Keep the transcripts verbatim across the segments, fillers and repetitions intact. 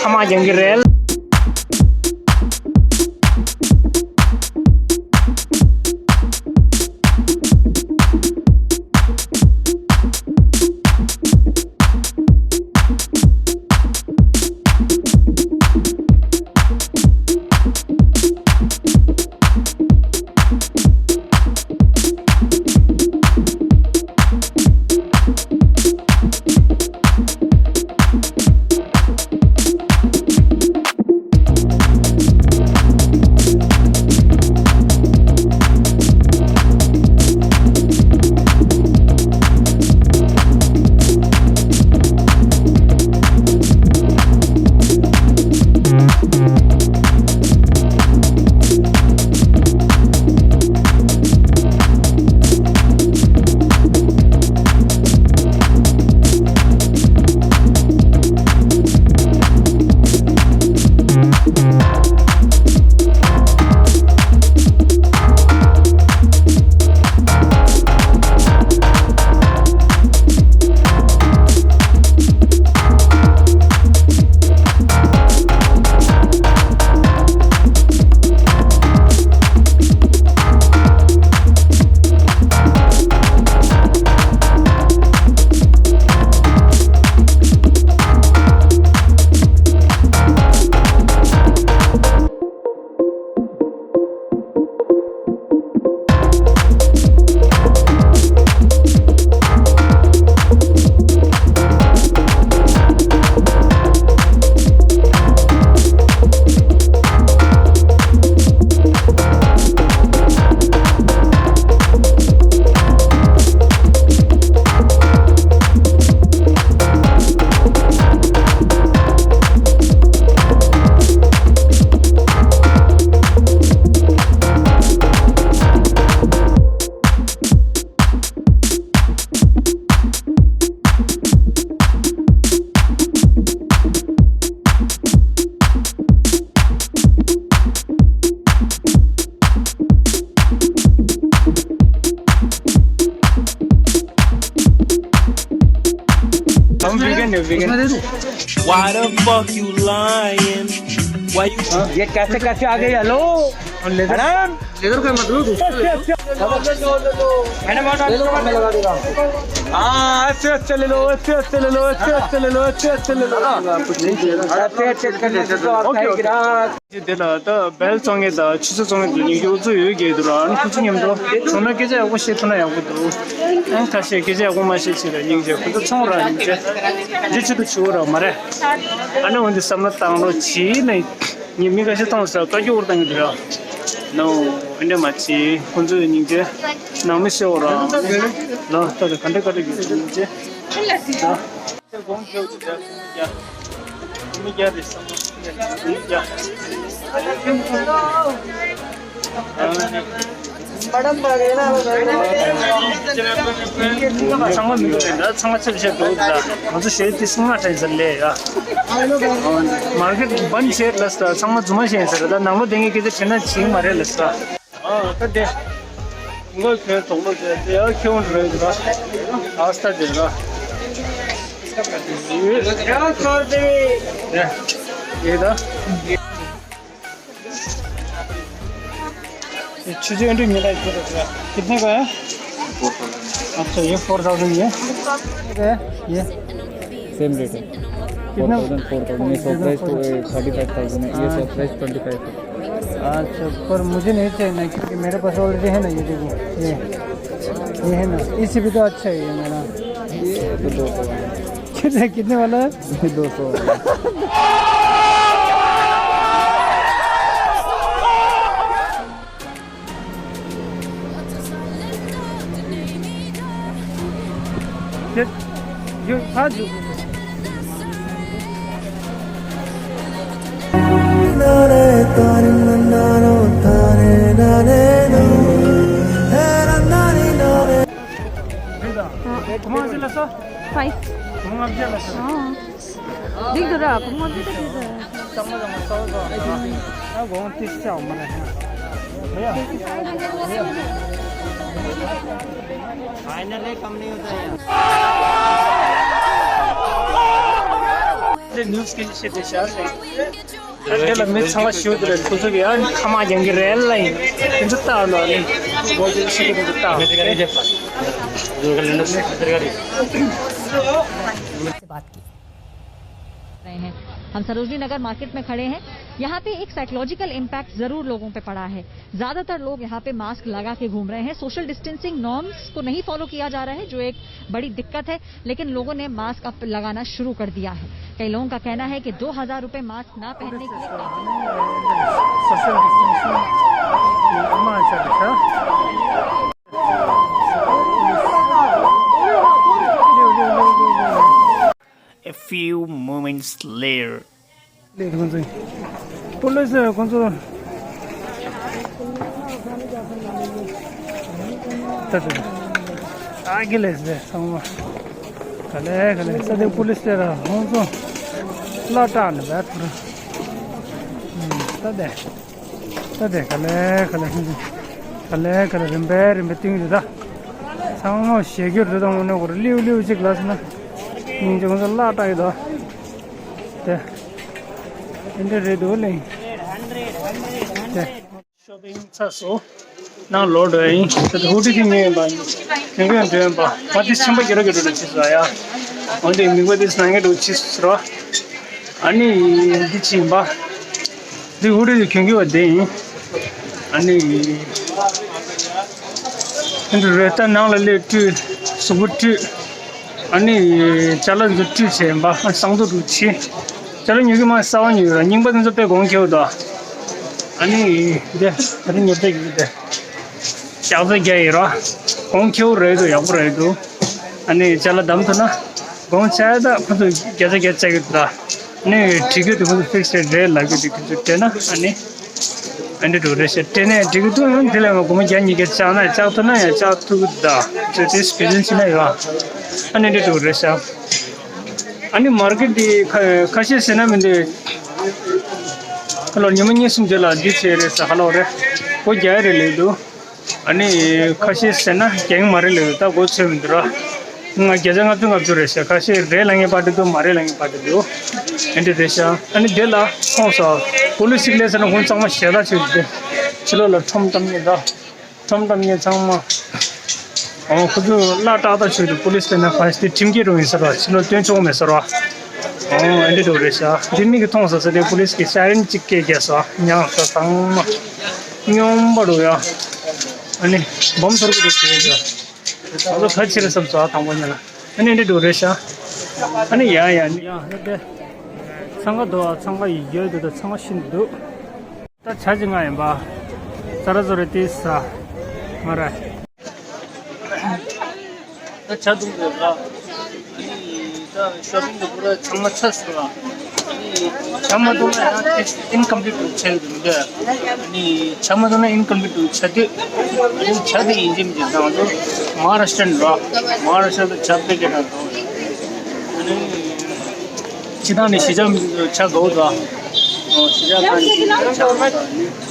ཨ་མ་རྒྱང་གི་རེད། I'm vegan, you're vegan. Why the fuck you lying? Why you? ये कैसे कैसे आ गए? हेलो। लेदर का मतलब दूसरा। मैडम, मैडम, हाँ, ऐसे ऐसे ले लो, ऐसे ऐसे ले लो, ऐसे ऐसे ले लो, ऐसे ऐसे ले लो। हाँ, ऐसे ऐसे कर लेते तो आपका एक ग्राहक। དེ་ལ་ད་བལ་བཙོང་མཁན་དང་ཆུ་ཚོད་བཙོང་མཁན་དེ་ཉིན་རྒྱུན་ཚོ་ཡོད་ཀྱི་འདུག་ར། ཨ་ནི་ཁོ་ཚོ་མཉམ་དུ་བྱུང་ན་སྐད་ཆ་ཡག་པོ་བཤད་ཐུབ་ན་ཡག་པོ་འདུག་ཨ་ནི་ཁ་ཤས་སྐད་ཆ་ཡག་པོ་མ་བཤད་ཕྱིན་ལ་སྙིང་རྗེ། ཁོ་ཚོ་ཚོང་ར་སྙིང་རྗེ། འདི་ཆེད་དུ་བྱེད་འོ་ར་མ་རེད། ཨ་ནི་འོན་ཏེ་བསམ་བློ་བཏང་རོགས་གྱིས་ནས། ངས་མི་ཁ་ཤས་བཏང་ས་བཀའ་བཀྱོན་འོར་བཏང་གི་འདུག་ར། ནོ། ཨ་འདྲ་མ་བྱེད། ཁོ་ཚོའི་སྙིང་རྗེ། ནང་མི་ཤེས་འོ་ར། ལ་ད་དེ་ག་འདྲ་ག་འདྲ་གི་སྙིང་རྗེ། ལ། དགོངས་ཁྱོད་ཀྱི་རྒྱ་མི་རྒྱ་རེད་བསམ་བློ་མི་རྒྱ། ཚང་མ་མི་འདུག་རེད་ད། ཚང་མ་ཆེ་ཆེ་འགྲོ་འདུག་ད། ང་ཚོ་གཞས་དེ་སྔ་དྲན་ཟེར་ལས་ཡ། མར་ཀེ་ཊི་བན་བྱས་ལ་ས། ཚང་མ་རྫུན་མ་བཤད་ཟེར་ད། ནང་ལོགས་བསྡད་མཁན་སྐད་ཆ་དྲིས་ན་བྱེད་ཀྱི་མ་རེད་ལ་ས། ཨ་ད་དེ། ངོ་ཁྱོད་དོག་ལོ་དེ་དེ་ཡ་ཁྱོད་རེད་ད། ཨ་སྟ་དེ་ར། ཡ་ཁྱོད་དེ། ཡ་ཡེ་ད། ये चीजें एंट्री मिला है। कितने का है? अच्छा, ये फ़ोर थाउजेंड ये। ये सेम रेट है। कितना? Four thousand, four thousand. ये सब प्राइस तो थर्टी फ़ाइव थाउजेंड है, ये सब प्राइस ट्वेंटी फ़ाइव है। अच्छा, पर मुझे नहीं चाहिए ना, क्योंकि मेरे पास ऑलरेडी है ना, ये देखो, ये, ये है ना, इसी भी तो अच्छा है ये मेरा। ये तो दो सौ वाला है। कितने, कितने वाला है? ये दो सौ वाला है। यो, यो, आज। फाइभ। अँ। देख्दो र, म चाहिँ त देख्दो। ཚང་མ་ཚང་མ་གསར་པ་ཨ་དགོངས་ཏིས་ཆ་འོང་མ་ན་ཧ། ཕའི་ནལ་ལི་ཀམ་ནི་ཡོད་ད་ཡ། དེ་ནིའུ་སི་སྐད་ཆ་བཤད་དེ་བཞག་རེད། ད་དེ་ལ་མི་ཚང་མ་ཞུ་དེ་རེད། ཁོ་ཚོ་གི་ཡང་ཁ་མ་ཡང་གི་རེད་ལ་ཡིན། དེ་ཚོ་ལྟ་ལ་ནི་མོ་དེ་ཤི་གི་དེ་ཚོ་ལྟ། से बात की। रहे हैं। हम सरोजनी नगर मार्केट में खड़े हैं। यहाँ पे एक साइकोलॉजिकल इम्पैक्ट जरूर लोगों पे पड़ा है। ज्यादातर लोग यहाँ पे मास्क लगा के घूम रहे हैं। सोशल डिस्टेंसिंग नॉर्म्स को नहीं फॉलो किया जा रहा है, जो एक बड़ी दिक्कत है, लेकिन लोगों ने मास्क अब लगाना शुरू कर दिया है। कई लोगों का कहना है कि दो हज़ार रुपए मास्क ना पहनने के लिए काफी। Social distancing. A few moments later. ལས་ཁོང་ཚོ། པུ་ལི་སི་ཁོང་ཚོ། ད་ད། ཨ་གི་ལས་ཟེར་ཚང་མ། ག་ལེ་ག་ལེ་ས་དེ་པུ་ལི་སི་དེ་ར་ཁོང་ཚོ། བླ་བྲག་ནས་བས་ཐུར། ད་དེ། ད་དེ་ག་ལེ་ག་ལེ། ག་ལེ་ག་ལེ་རིམ་པས་རིམ་པས་བཏིང་རེད་ད། ཚང་མ་ཞེ་གྱུར་རེད་ད། དངོས་གནས་ཁོ་རེ་ལིའུ་ལིའུ་ཅིག་ལ་སོང་ན། སྙིང་རྗེ་ཁོང་ཚོ་བླ་བྲག་ཡོད་ད། དེ། དེ་འདྲ་རེད་འདུག་ལེ། དེ། ཤོ་པིང་ཚར་སོང་། ནང་ལོག་འགྲོ་ཡ་ཡིན། ད་ལྟ་ཧུ་ཌི་དེ་ཉོས་ཡིན་པ། ཉོ་གི་ཡང་འགྲོ་ཡིན་པ། ང་དེ་ཆེན་པོ་རྒྱ་རོ་རྒྱ་རོ་ལ་ཕྱིས་སོང་ཡ། འོན་ཏེ་མིག་པ་དེ་སྣང་གི་འགྲོ་ཕྱིས་སོང་ར། ཨ་ནི་འདི་ཕྱིན་པ། འདི་ཧུ་ཌི་དེ་གྱོན་གྱི་བ་དེ་ཡིན། ཨ་ནི་འདི་རེ་ད་ནང་ལ་སླེབས་དུས་གཟུགས་པོ་བཀྲུས། ཨ་ནི་ཅ་ལག་འདི་བཀྲུས་བྱས་པ། ཨ་སང་དུ་རུ་ཕྱིན། ཅ་ལག་ཉོ་གི་མ་གསར་བ་ཉོས་ར། རྙིང་པ་འདི་ཚོ་དཔེ་གོང་ཁེ་བོ་དོ། ཨ་ནི་འདི་ད་རིང་ཉོ་ཚད་ཀྱི་འདི་ལྕགས་རྩ་རྒྱ་ཡིན་ར། གོང་ཁེ་བོ་རེད་འདུག་ཡག་པོ་རེད་འདུག་ཨ་ནི་ཅ་ལག་བདམས་ཐུབ་ན་གོང་ཆ་ད་ཁོ་ཚོ་བརྒྱ་ཆ་བརྒྱ་བཅག་གི་འདུག་ཨ་ནི་སྒྲིག་གི་འདུག་ཁོ་ཚོ་ཕིག་སི་རེད་ལབ་གི་འདུག་ཁོ་ཚོ་སྤྲད་ན་ཨ་ནི། ཨ་འདྲ་འདྲ་རེད་ཤག་སྤྲད་ནས་འགྲིག་གི་འདུག་ཨ་ནི་དེ་ལས་ང་སྒོར་མོ་བརྒྱ་ཉིས་བརྒྱ་བཅག་ན་བཅག་ཐུབ་ན་ཡང་བཅག་ཐུབ་གི་འདུག་ཅོ་ཅེས་བེད་སྤྱོད་བྱེད་ན་ཡོད། ཨ་ནི་འདྲ་འདྲ་རེད་ཤག་ཨ་ནི་མར་ཀེ་ཊི་འདི་ཁ་ཁ་ཤས་ཟེར་ན་མི་འདུག་ཁ་ལོ་ཉི་མ་གཉིས་གསུམ་རྗེས་ལ་འདི་བྱས་རེད་ཟེར་ཧ་ལོ་རེད། སྒོ་རྒྱག་ཡ་རེད་ལབ་འདུག་ཨ་ནི་ཁ་ཤས་ཟེར་ན་རྒྱག་གི་མ་རེད་ལབ་འདུག་ད་སྒོ་ཚོད་མི་འདུག་ར། ང་བརྒྱ་ཆ་ལྔ་བཅུ་ལྔ་བཅུ་རེད་ཟེར། ཁ་ཤས་རེད་ལབ་མཁན་པ་འདྲ་འདུག་མ་རེད་ལབ་མཁན་པ་འདྲ་འདུག་ཨ་འདྲ་རེད་ཤག་ཨ་ནི་དེ་ལ་ཁོང་ས་པོ་ལི་སི་ལས་ཟེར་ན་ཁོང་ཚང་མ་ཞེ་དྲག་བྱེད་ཀྱི་འདུག་ཕྱི་ལོགས་ལ་ཁྲོམ་བཀྲམ་མཁན་ད། ཁྲོམ་བཀྲམ་མཁན་ཚང་མ། ཨོ་ཁོ་ཚོ་བླ་བྲག་ད་ཆོས་དུ་པོ་ལི་སི་དེ་ན་ཕ་སི་དེ་ཁྲིམས་འགལ་རུ་ཡིན་ཟེར་བ། ཕྱི་ལོགས་སྟོན་ཆོག་མེད་ཟེར་བ། ཨོ་ཨེ་འདྲ་འདྲ་རེད་ཤག་འདི་མིག་གིས་མཐོང་ས་ས་དེ་པོ་ལི་སི་གི་ཤ་རན་གཅིག་སྐད་རྒྱག་ས་ཉག་ས་ཚང་མ། སྙོམས་པ་རུ་ཡ། ཨ་ནི་སྦོམ་ཚོར་གི་རུ་ཞེས་ཡ། ང་ཚོ་ཁ་ཕྱིར་བསམ་ཚོ་ཨ་དང་པོ་ཉལ་ལ། ཨ་ནི་འདི་འདྲ་རེད་ཤག་ཨ་ནི་ཡ་ཡ་ནི་ཡ་ཧེ་དེ། འཚང་ཁ་འདུག་ཨ་འཚང་ཁ་ཡོད་འདུག་ད་འཚང་ཁ་ཤིན་ཏུ་འདུག་ད་ཇ་ཅིག་མངགས་ཡིན་པ། ཙ་ར་ཙོ་རེ་ཏི་ས། མ་ར། ད་ཇ་འཐུང་དགོས་ར། ཨ་ནི་ད་ཤོ་པིང་དུ་པུ་ར་ཚང་མ་ཚར་སོང་ར། ཨ་ནི་ཇ་མ་འཐུང་ན་ཡང་ཨིན་ཀམ་པི་ལིཊ་བྱས་འདུག་འདི། ཨ་ནི་ཇ་མ་འཐུང་ན་ཨིན་ཀམ་པི་ལིཊ་ཆགས་དུས། ཨ་ནི་ཇ་དེ་ཡིན་གཅིག་མིན་གཅིག་དང་ང་ཚོ་མ་ཧཱ་ར་ཤི་ཊན་ར། མ་ཧཱ་ར་ཤི་ཊ་དུ་ཇ་དཔེ་སྐད་གྲགས་འདུག་ཨ་ནི། སྤྱི་བཏང་ནས་གཞིས་ཆགས་མི་ཚོ་ཇ་དགའ་བོ་འདུག་ཨ། གཞིས་ཆགས་ཁག་ནས་ཇ་དགའ་བོ་འདུག་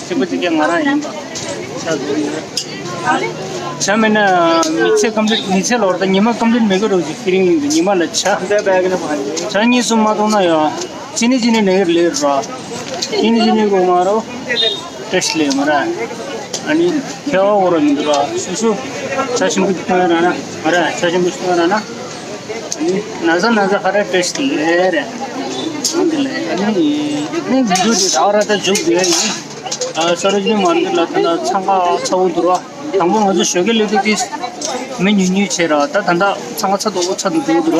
གཅིག་པ་གཅིག་རྐྱང་ང་རང་ཡིན་པ། ཇ་དགའ་བོ་འདུག་ཇ་མེད་ན་མི་ཚེ་ཀམ་པི་ལིཊ་མི་ཚེ་ལོར་ད་ཉི་མ་ཀམ་པི་ལིཊ་མེད་གི་རོ་ཅིག་ཕི་ལིང་ཡིན་འདུག་ཉི་མ་ལ་ཇ། ཇ་གཉིས་གསུམ་མ་འཐུང་ན་ཡང་ཅི་ནི་ཅི་ནི་ནེ་གི་ལེ་ར། ཅི་ནི་ཅི་ནི་གོ་མ་རོ། ཏེ་ཤི་ལེ་མ་ར། ཨ་ནི་ཁེ་བ་འོ་ར་མི་འདུག་ར། སུ་སུ་ཇ་ཞིམ་པོ་ཅིག་འཐུང་ཡ་ར་ན་མ་ར། ཇ་ཞིམ་པོ་ཞིག་འཐུང་ཡ་ར་ན། ཨ་ནི་ན་ཚ་ན་ཚ་ཧ་ར་ཏེ་ཤི་ལེ་ར། ཨ་ནི་ནི་བི་ཌིའོ་དེ་ད་ར་ད་འཇུག་དེ་ཡིན། ཨ་སོ་རོ་ཇི་ནི་མར་ཀེཊ་ལ་ད་ཚང་ཁ་ཚ་བོ་འདུག་ར། དང་པོ་ང་ཚོ་ཞོགས་ཀས་སླེབས་དུས་དེ་མི་ཉུང་ཉུང་བྱས་ར། ད་ད་ལྟ་ཚང་ཁ་ཚ་དོག་པོ་ཚ་འདུག་འདུག་འདུག་ར།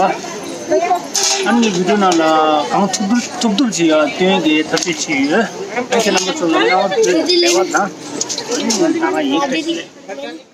ཨ་ནི་བི་ཌིའོ་ནང་ལ་གང་ཐུབ་ཐུབ་ཐུབ་ཐུབ་ཅིག་ཡ་སྟོན་གྱི་ཐབས་ཤེས་བྱས་ཡོད། ཨ་ཁྱེད་རྣམ་པ་ཚོ་ལ་གནང་བ་བསྟོད་དེ་ལེགས་པ་དང་། ཨ་ནི་ད་ག་ཡིན། བཀྲ་ཤིས་བདེ་ལེགས།